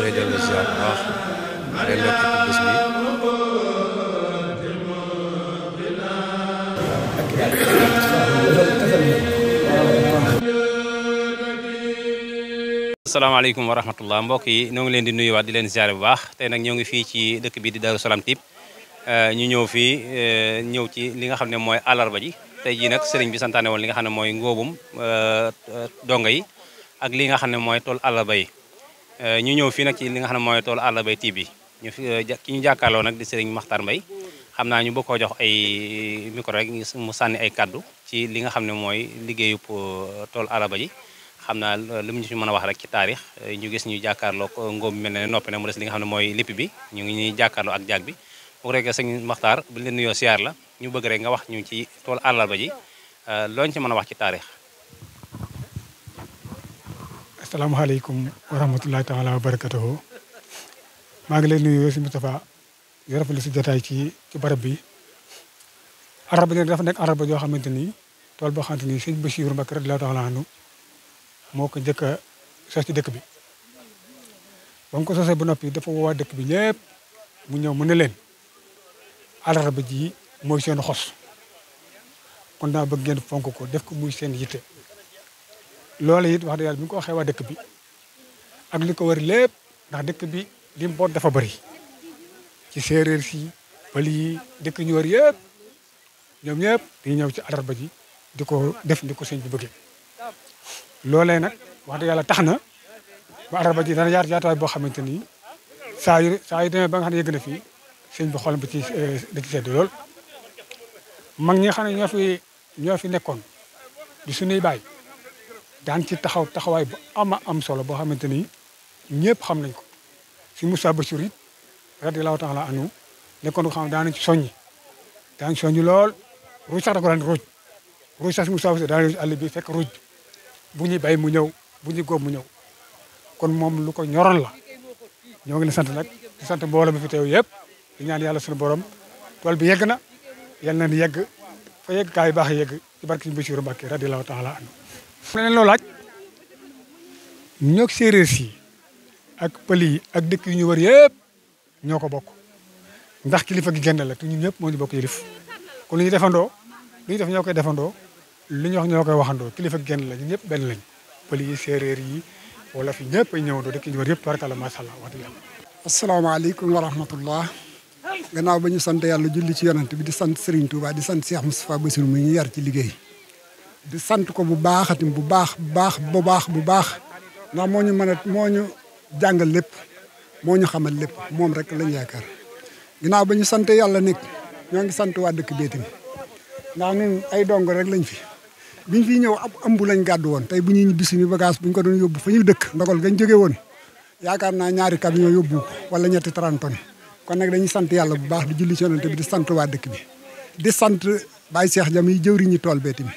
lay dellu ziar bu baax day ndokk ci bés bi. asalaamaaleykum wa rahmatullah mbokk yi ñoo ngi leen di nuyuwaat di leen ziar bu baax tey nag ñoo ngi fii ci dëkk bi di Darou Salam Typ ñu ñëw fii ñëw ci li nga xam ne mooy àllarba ji tey jii nag sëriñ bi santaane woon li nga xam ne mooy ngóobum donga yi ak li nga xam ne mooy tool àllarba yi ñu ñëw fii nag ci li nga xam ne mooy tool àllarba Typ bi ñu fi ki ñu jàkkaarloo nag di sëriñ Makhtar Mbaye xam naa ñu bëgg koo jox ay micro rek mu sànni ay kaddu ci li nga xam ne mooy liggéeyu tool àllarba ji xam naa li mu ñu mën a wax rek ci taarix ñu gis ñu jàkkaarloo ngóob mel ne noppi na mu des li nga xam ne mooy lipp bi ñu ngi ñuy jàkkaarloo ak jaag bi bu ko rek sëñ Makhtar bu leen nuyoo siyaar la ñu bëgg rek nga wax ñu ci tool àllarba ji looñ ci mën a wax ci taarix. asalaamaaleykum wa rahmatulahi taala wa barakatuhu maa ngi lay nuyu si Moustapha di rafetlu si jotaay ci barab bi àllarba ji dafa nekk àllarba joo xamante ni tool boo xamante ni sëñ Bassirou Mbacké radiyallahu taala anhu moo ko njëkk a sos ci dëkk bi ba mu ko sosee ba noppi dafa woowaa dëkk bi ñëpp mu ñëw mu ne leen àllarba ji mooy seen xos kon daa bëgg ngeen fonk ko def ko muy seen yitte loolu it wax dëgg yàlla bi nga ko waxee waa dëkk bi ak li ko wër lépp ndax dëkk bi li mu boot dafa bëri ci séeréer si pël yi dëkk ñu wër yëpp ñoom ñëpp dañuy ñëw ci àllarba ji di ko def ni ko sëñ bi bëggee loolee nag wax dëgg yàlla tax na ba àllarba ji dana yaatuwaay boo xamante ni saa yu demee ba nga xam ne yëgg na fii sëñ bi xolam bi da ci sedd lool mag ñi nga xam ne ñoo fi nekkoon di suñuy baay daan ci taxawaay bu am solo boo xamante ni ñëpp xam nañ ko si Moussa Bassirou it radiyallahu taala anhu nekkoon ko xam ne daanañ ci soññi lool ruuj sax da ko daan ruuj sax si Moussa Bassirou daanañ ci àll bi fekk ruuj bu ñuy bay mu ñëw bu ñuy góob mu ñëw kon moom lu ko ñoroon la ñoo ngi leen sant nag di sant mbooloo mi fi teew yëpp di ñaan yàlla suñu borom tool bi yegg na yal na ni yegg fa yegg kaa yu baax yegg ci barke Sëñ Bassirou Mbacké radiyallahu taala anhu leneen loo laaj ñoog séeréer si ak pël yi ak dëkk yu ñu wër yëpp ñoo ko bokk ndax kilifa gi genn la te ñun ñëpp moo ñu bokk yëlif kon lu ñu defandoo lu ñu def ñoo koy defandoo lu ñu wax ñoo koy waxandoo kilifa gi genn la ñun ñëpp benn lañ pël yi séeréer yi wala fi ñëpp ay ñëwandoo dëkk yu ñu wër yëpp tabarkalla macha allah wax dëgg yàlla. asalaamaaleykum wa rahmatullah gannaaw ba ñu sant yàlla julli ci yonent bi di sant Serigne Touba di sant Cheikh Moustapha Bassirou mu ñu yar ci liggéey di sant ko bu baaxatim bu baax ndax moo ñu jàngal lépp moo ñu xamal lépp moom rek lañ yaakaar ginnaaw ba ñu sant yàlla nekk ñoo ngi sant waa dëkk beetam ndax ñun ay dong rek lañ fi biñ fi ñëw ab ëmb lañ gàddu woon tey bu ñuy ñibbi suñu bagage buñ ko doon yóbbu fa ñu dëkk ndogal gañ jóge woon yaakaar naa ñaari camion yóbbu ko wala ñetti 30 tonnes kon nag dañuy sant yàlla bu baax di julli ci yonent bi di sant waa dëkk bi di sant Baye Cheikh Jam yi jëwriñu tool beetam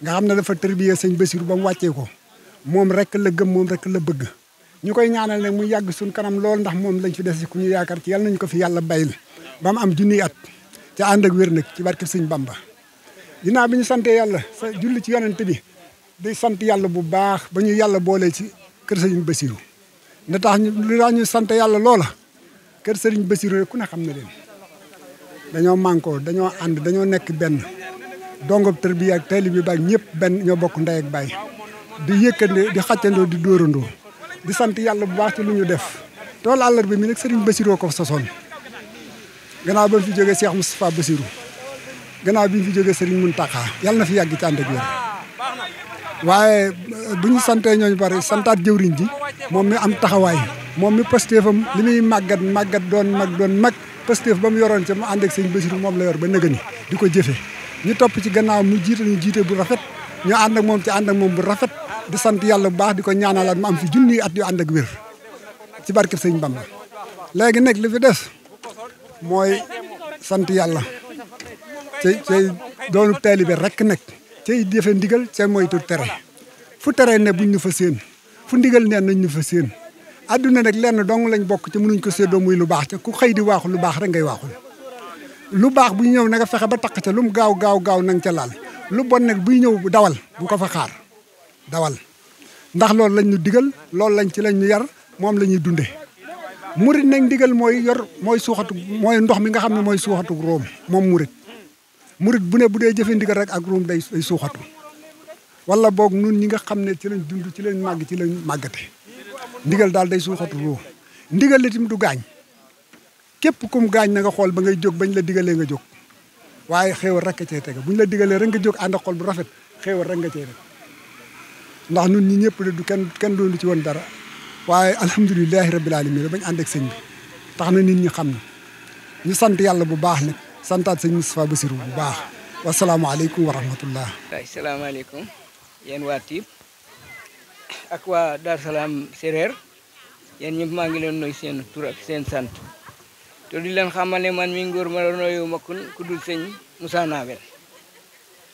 nga xam ne dafa tërbiyee sëñ Bassirou ba mu wàccee ko moom rek la gëm moom rek la bëgg ñu koy ñaanal nag mu yàgg suñ kanam lool ndax moom lañ fi des ku ñu yaakaar ci yàlla nañu ko fi yàlla bayil ba mu am junniy at ca ànd ak wér nag ci barke sëñ Bamba ginnaaw bi ñu santee yàlla sa julli ci yonent bi di sant yàlla bu baax ba ñu yàlla boolee ci kër sëriñ Bassirou ne tax ñu sant yàlla loola kër sëriñ Bassirou ku ne xam ne leen dañoo mànkoo dañoo ànd dañoo nekk benn dongob tër bi ak taalibe bi baag ñëpp benn ñoo bokk ndey ak baay di yëkkandoo di xàccandoo di dóorandoo di sant yàlla bu baax ci lu ñu def tool àllarba mi nag Serigne Bassirou ko sosoon gannaaw ba mu fi jógee Cheikh Moustapha Bassirou gannaaw bi mu fi jógee Serigne Mountakha yàlla na fi yàgg ci ànd ak wér waaye bu ñu santee ñooñu bari santaat jëwriñ ji moom mi am taxawaay moom mi pastéefam li muy màggat doon mag pastéef ba mu yoroon ca mu ànd ak Serigne Bassirou moom la yor ba nëgëni di ko jëfe ñu topp ci gannaaw mu jiite bu rafet ñu ànd ak moom ci ànd ak moom bu rafet di sant yàlla bu baax di ko ñaanalaat mu am fi junniy at yu ànd ak wér ci barke sëñ Bamba léegi nag li fi des mooy sant yàlla cay doonu taalibe rek nag cay jëfe ndigal cay moytu tere fu tere ne buñ ñu fa séen fu ndigal neen nañ ñu fa séen adduna nag lenn dong lañ bokk ci mënuñ ko séddoo muy lu baax ca ku xëy di waaxu lu baax rek ngay waaxul lu baax buy ñëw na nga fexe ba takk ca lu mu gaaw na nga ca laal lu bon nag buy ñëw dawal bu ko fa xaar dawal ndax loolu lañ ñu digal loolu lañ ci lañ ñu yar moom la ñuy dunde murit nag ndigal mooy suuxatu mooy ndox mi nga xam ne mooy suuxatu róom moom murit bu ne bu dee jëfe ndigal rek ak róom day suuxatu wala boog nun ñi nga xam ne ci lañ dund ci lañ màgg ci lañ màggate ndigal daal day suuxatu róom ndigal itam du gaañ képp kum gaañ na nga xool ba ngay jóg bañ la digalee nga jóg waaye xéewal rek nga cee tege buñ la digalee rek nga jóg ànd ak xol bu rafet xéewal rek nga cee teg ndax nun ñi ñëpp de du kenn doon ci woon dara waaye alhamdulilahi rabbil alamin bañ ànd ak sëñ bi tax na nit ñi xam na ñu sant yàlla bu baax nag santaat sëñ Moustapha Bassirou bu baax wasalaamaaleykum wa rahmatullah. asalaamaaleykum yéen waa Typ ak waa Darou Salam Séréer yéen ñëpp maa ngi leen nuyu seen tur ak seen sant te di leen xamal ne man mi ngóor ma la nuyu ma ku dul sëñ Moussa Nawel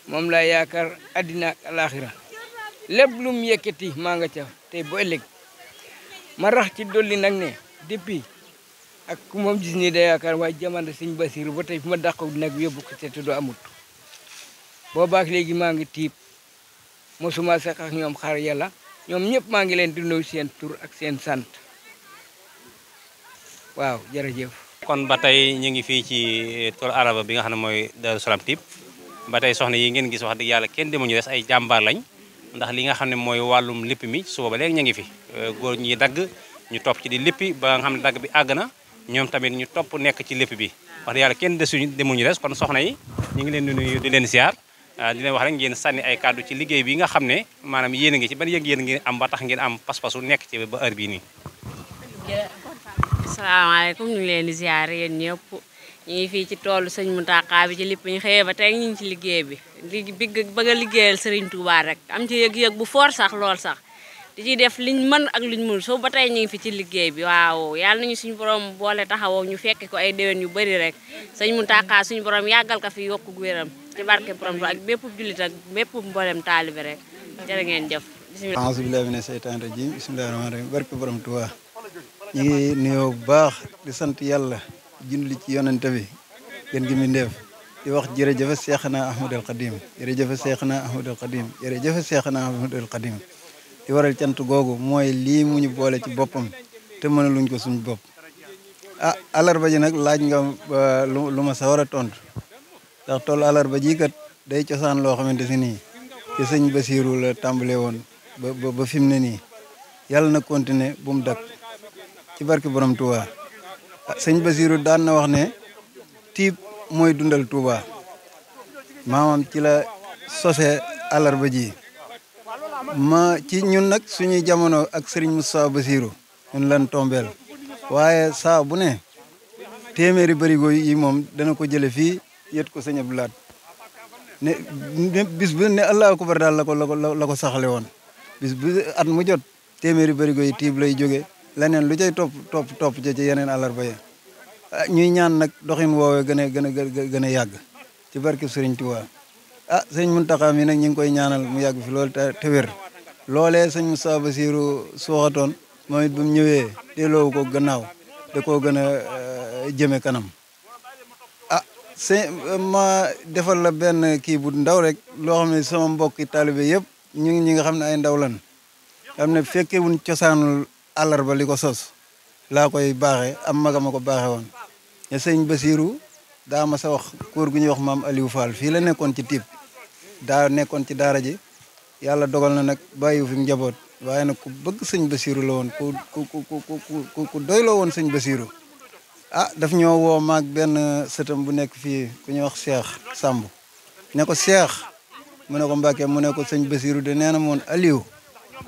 moom laa yaakaar addina ak alaxira lépp lu mu yëkkati maa nga ca tey bu ëllëg ma rax ci dolli nag ne depuis ak ku moom gis nii da yaakaar waaye jamono sëñ Bassirou ba tey fu ma dàqu nag yóbbu ko te du amut boobaak léegi maa ngi Typ mosuma sax ak ñoom xaar yàlla ñoom ñëpp maa ngi leen di nuyu seen tur ak seen sant waaw jërëjëf. kon ba tey ñu ngi fii ci tool araba bi nga xam ne mooy Darou Salam Typ ba tey soxna yi ngeen gis wax dëgg yàlla kenn demuñu des ay jàmbaar lañ ndax li nga xam ne mooy wàllum lipp mi suba ba léegi ñu ngi fi góor ñi dagg ñu topp ci di lippi ba nga xam ne dagg bi àgg na ñoom tamit ñu topp nekk ci lipp bi wax dëgg yàlla kenn demuñu des kon soxna yi ñu ngi leen di nuyu di leen siyaar di leen wax rek ngeen sànni ay kàddu ci liggéey bi nga xam ne maanaam yéen a ngi ci ban yëg yéen ngeen am ba tax ngeen am pas-pasu nekk ci ba heure bii nii. asalaamaaleykum ñu ngi leen di ziar yéen ñëpp ñu ngi fii ci toolu sëñ Mountakha bi ci lipp ñu xëyee ba tey ñu ngi ci liggéey bi bëgg a liggéeyal Serigne Touba rek am ci yëg-yëg bu fort sax lool sax di ci def liñ mën ak liñ mënul soo ba tey ñu ngi fi ci liggéey bi waaw yàlla nañu suñu borom boole taxawoo ñu fekke ko ay déwén yu bëri rek sëñ Mountakha suñu borom yàggal ko fi yokku wéram ci barke borom ak bépp jullit ak bépp mboolem taalibe rek jërë ngeen jëf bismillah a'uuzu billahi mina shaytaani rajiim bismillahi rahmaani rahiim barke borom Touba ñu ngi nuyoo bu baax di sant yàlla julli ci yonente bi gën gi mi ndeef di wax jërëjëf Seexna Ahmadul Xadim jërëjëf Seexna Ahmadul Xadim jërëjëf Seexna Ahmadul Xadim di waral cant googu mooy lii mu ñu boole ci boppam te mënaluñ ko suñu bopp ah alarba ji nag laaj nga lu ma sa war a tontu ndax toolu alarba ji kat day cosaan loo xamante si nii ci sëñ Bassirou la tàmbale woon ba fi mu ne nii yàlla na continuer bu mu dakk ci barke borom Touba sëñ Bassirou daan na wax ne Typ mooy dundal Touba maamam ci la sose alarba ji ma ci ñun nag suñuy jamono ak Serigne Moustapha Bassirou ñun lan tombeel waaye saa bu ne téeméeri barigo yi moom dana ko jële fii yët ko sëñ Abdou Lahad ne bis bu ne Allahu akbar daal la ko saxale woon bis bu at mu jot téeméeri barigo yi Typ lay jóge leneen lu cay topp ci yeneen alarba ya ñuy ñaan nag doxin woowee gën a yàgg ci barke Serigne Touba sëñ Mountakha mi nag ñu ngi koy ñaanal mu yàgg fi loolu te wér loolee sëñ Moustapha Bassirou suuxatoon moom it bu mu ñëwee delloo ko gannaaw da koo gën a jëme kanam ma defal la benn kii bu ndaw rek loo xam ne sama mbokki taalibe yëpp ñi nga xam ne ay ndaw lan xam ne fekke wuñ cosaanul àllarba li ko sos laa koy baaxe am magama ko baaxe woon te sëñ Bassirou daa ma sa wax góor gu ñuy wax maam Aliou Fall fii la nekkoon ci Typ daa nekkoon ci daara ji yàlla dogal na nag bàyyiwu fi njaboot waaye nag ku bëgg sëñ Bassirou la woon ku doyloo woon sëñ Bassirou daf ñoo woo maag benn sëtam bu nekk fii ku ñuy wax Cheikh Samb ne ko Cheikh mu ne ko Mbàkke mu ne ko sëñ Bassirou de nee na moon Aliou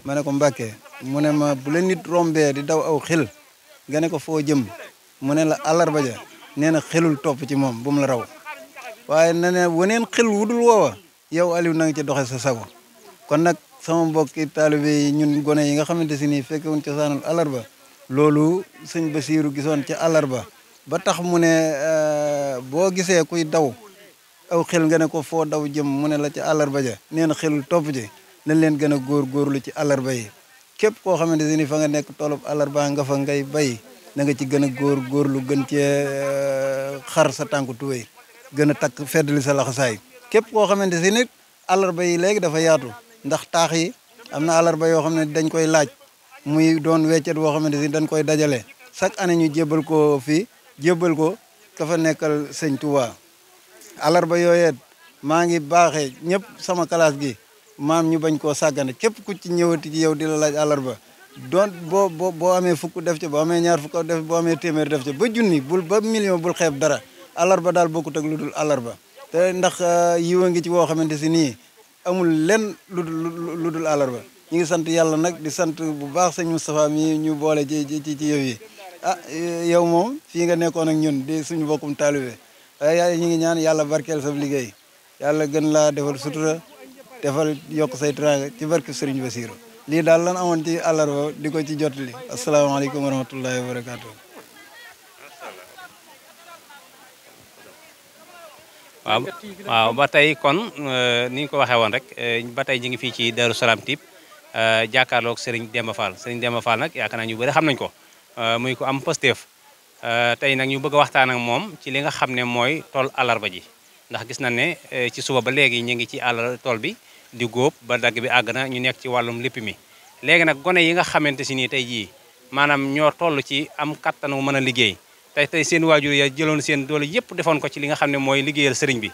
ma ne ko Mbàkke mu ne ma bu la nit rombee di daw aw xel nga ne ko foo jëm mu ne la àllarba ja nee na xelul topp ci moom bu mu la raw waaye na ne waneen xel wudul woowa yow Aliou na nga ci doxe sa sago kon nag sama mbokki taalibe yi ñun gone yi nga xamante si nii fekkewuñ cosaanul àllarba loolu sëñ Bassirou gisoon ci àllarba ba tax mu ne boo gisee kuy daw aw xel nga ne ko foo daw jëm mu ne la ci àllarba ja nee na xelul topp ci nañ leen gën a góorgóorlu ci àllarba yi képp koo xamante si ni fa nga nekk toolub àllarba nga fa ngay bay na nga ci gën a góorgóorlu gën cee xar sa tànku tuwéy gën a takk feddali sa laxasaay képp koo xamante si nit àllarba yi léegi dafa yaatu ndax taax yi am na àllarba yoo xam ne dañ koy laaj muy doon weccet boo xamante si dañ koy dajale chaque année ñu jébbal ko fii jébbal ko ka fa nekkal sëñ Touba. àllarba yooyee maa ngi baaxee ñëpp sama classe gi maam ñu bañ koo sàggane képp ku ci ñëwati ci yow di la laaj àllarba doon boo amee fukk def ca boo amee ñaar fukk def boo amee téeméer def ca ba junni bul ba million bul xeeb dara àllarba daal bokkut ak lu dul àllarba te ndax yiwa ngi ci woo xamante si nii amul lenn lu dul àllarba ñu ngi sant yàlla nag di sant bu baax sëñ Moustapha mi ñu boole ci yow yi yow moom fii nga nekkoon ak ñun di suñu bokkum taalibe waaye ñu ngi ñaan yàlla barkeel sa liggéey yàlla gën laa defal sutura defal yokk say teraanga ci barke Serigne Bassirou lii daal lan amoon ci àllarba di ko ci jotali asalaamaaleykum wa rahmatullahi wa barakaatu. waaw ba tey kon ni ñu ko waxee woon rek ba tey ñu ngi fii ci Darou Salam Typ jàkkaarloog Serigne Demba Fall Serigne Demba Fall nag yaakaar naa ñu bëri xam nañ ko muy ko am Pastef tey nag ñu bëgg a waxtaan ak moom ci li nga xam ne mooy tool àllarba ji ndax gis nañ ne ci suba ba léegi ñu ngi ci tool bi di góob ba dagg bi àgg na ñu nekk ci wàllum lépp mi léegi nag gone yi nga xamante si nii tey jii maanaam ñoo toll ci am kattanu mën a liggéey tey seen waajur ya jëloon seen doole yëpp defoon ko ci li nga xam ne mooy liggéeyal sëriñ bi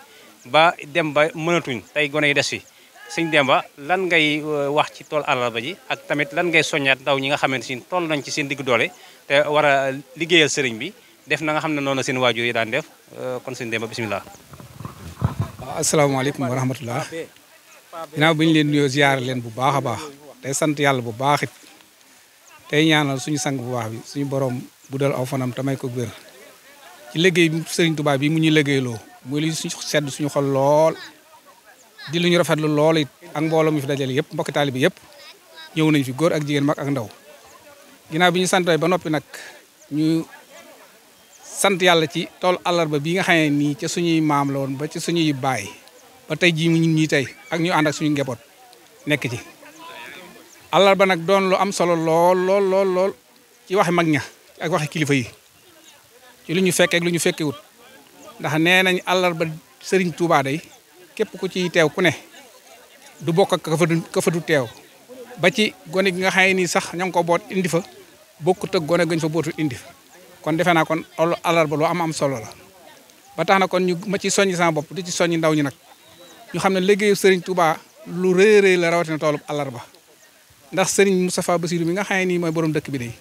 ba dem ba mënatuñ tey gone yi des fi sëñ Demba lan ngay wax ci tool àllarba ji ak tamit lan ngay soññaat ndaw ñi nga xamante si toll nañ ci seen digg doole te war a liggéeyal sëriñ bi def na nga xam ne noonu la seen waajur yi daan def kon sëñ Demba bisimilah. waaw asalaamaaleykum wa rahmatulah ginnaaw bi ñu leen nuyoo ziyaar leen bu baax a baax tey sant yàlla bu baax it tey ñaanal suñu sang bu baax bi suñu borom bu dal aw fanam tamay ko wér ci liggéey bi Serigne Touba bi mu ñuy liggéeyloo muy li suñu sedd suñu xol lool di lu ñu rafetlu lool it ak mbooloo mi fi dajale yëpp mbokki taalibe bi yëpp ñëw nañ fi góor ak jigéen mag ak ndaw ginnaaw bi ñu sant ba noppi nag ñu sant yàlla ci tool àllarba bi nga xam ne nii ca suñuy maam la woon ba ci suñuy baay ba tey jii ñun ñii tey ak ñu ànd ak suñu njaboot nekk ci àllarba nag doon lu am solo lool ci waxi mag ña ak waxi kilifa yi ci lu ñu fekkee ak lu ñu fekkewut ndax nee nañ àllarba Serigne Touba day képp ku ciy teew ku ne du bokk ak ka fa du teew ba ci gone gi nga xam ne nii sax ña ngi ko boot indi fa bokkut ak gone gañ fa bootu indi fa kon defe naa kon àllarba lu am solo la ba tax na kon ñu ma ci soññi sama bopp di ci soññi ndaw ñi nag ñu xam ne liggéeyu Serigne Touba lu rëy la rawatina toolu àllarba ndax Serigne Moustapha Bassirou mi nga xam ne nii mooy borom dëkk bi day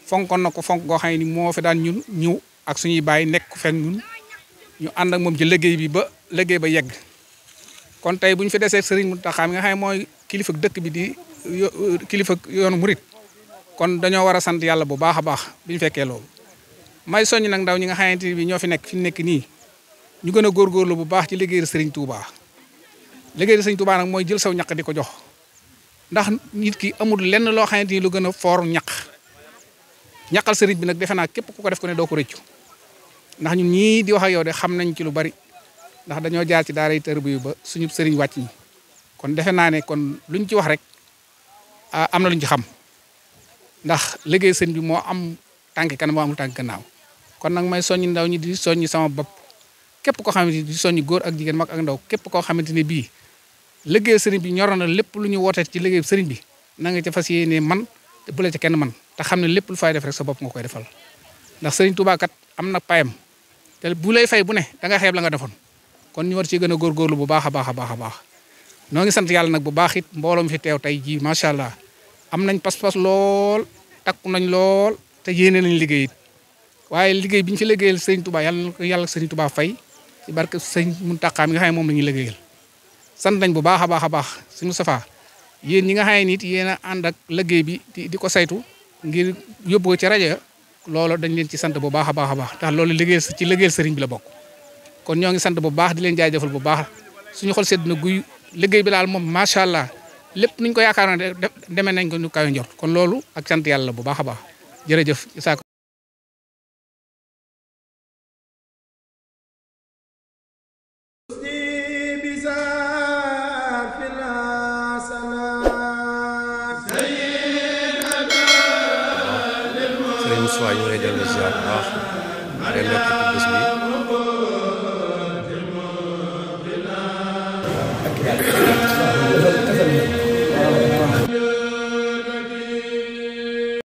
fonkoon na ko fonk goo xam ne nii moo fi daan ñun ñëw ak suñuy baay nekk fekk ñun ñu ànd ak moom ci liggéey bi ba liggéey ba yegg kon tey bu ñu fi desee Serigne Mountakha mi nga xam ne mooy kilifa dëkk bi di kilifa yoonu murit kon dañoo war a sant yàlla bu baax a baax bi ñu fekkee loolu may soññ nag ndaw ñi nga xamante ni bi ñoo fi nekk nii ñu gën a góorgóorlu bu baax ci liggéeyal Serigne Touba liggéeyal Serigne Touba nag mooy jël saw ñaq di ko jox ndax nit ki amul lenn loo xamante ni lu gën a foor ñaqal Serigne bi nag defe naa képp ku ko def ko ne doo ko rëccu ndax ñun ñii di wax ak yow de xam nañ ci lu bari ndax dañoo jaar ci daara yi tërbiyu ba suñu Serigne wàcc ñi kon defe naa ne kon luñ ci wax rek am na luñ ci xam ndax liggéey sëñ bi moo am tànk kanam moo amul tànk gannaaw kon nag may soññi ndaw ñi di soññi sama bopp képp koo xamante ni di soññi góor ak jigéen mag ak ndaw képp koo xamante ne bii liggéey sëriñ bi ñor na lépp lu ñu wootee ci liggéey sëriñ bi na nga ca fas yéene man te bu la ca kenn man te xam ne lépp lu fay def rek sa bopp nga koy defal ndax sëriñ Touba kat am na payam te bu lay fay bu ne da nga xeeb la nga defoon kon ñu war ci gën a góorgóorlu bu baax a baax a baax a baax noo ngi sant yàlla nag bu baax it mbooloo mi fi teew tey jii macha allah am nañ pas-pas lool takku nañ lool te yéene nañ liggéey it waaye liggéey bi ñu fi liggéeyal sëriñ Touba yàlla sëriñ Touba fay ci barke sëriñ Mountakha mi nga xam ne moom la ñuy liggéeyal sant nañ bu baax a baax a baax suñu Moustapha yéen ñi nga xam ne nit yéen a ànd ak liggéey bi di ko saytu ngir yóbbu ko ci rajo loolu dañ leen ci sant bu baax a baax a baax ndax loolu ci liggéeyal sëriñ bi la bokk kon ñoo ngi sant bu baax di leen jaajëfal bu baax suñu xol sedd na guy liggéey bi daal moom macha allah lépp nuñ ko yaakaar ne demee nañ ko ñu kaw njort kon loolu ak sant yàlla bu baax a baax jërëjëf Isaaka. Sëriñ Moussa ñu ngi lay dellu ziar bu baax leen nekk ci bés bi